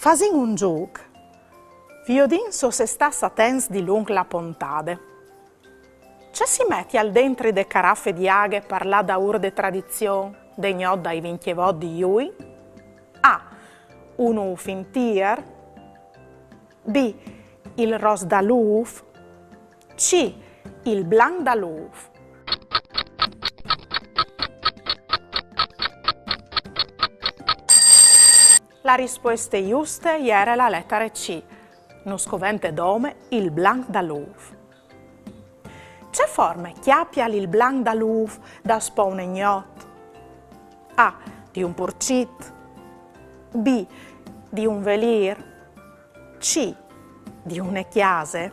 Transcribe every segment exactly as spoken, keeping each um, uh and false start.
Fasìn un zûc. Viodìn se o sês stâts atents dilunc la pontade. Ce si metial dentri de carafe di aghe par lâ daûr de tradizion de gnot dai vincjevot di Jugn? A. Un ûf intîr. B. Il ros dal ûf. C. Il blanc dal ûf. La rispueste juste e jere la letare C. Nus covente dome il blanc dal ûf. Ce forme cjapial il blanc dal ûf daspò une gnot? A. Di un purcit. B. Di un velîr. C. Di une cjase.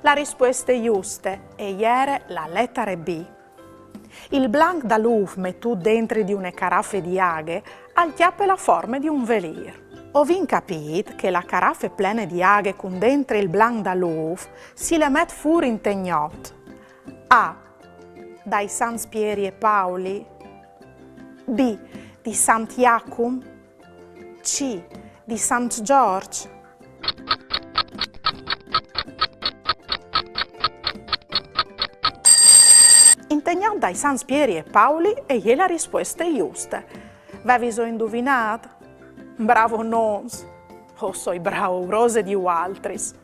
La rispueste juste e jere la letare B. Il blanc dal ûf metût dentri di une carafe di aghe al cjape la forme di un velîr. O vin capît che la carafe plene di aghe cun dentri il blanc dal ûf si le met fûr inte gnot? A. Dai Sants Pieri e Pauli. B. Di Sant Jacum. C. Di Sant Zorç. Inte gnot dai Sants Pieri e Pauli e je la rispueste juste. Veviso induvinât? Bravonons! O soi braurose di vualtris.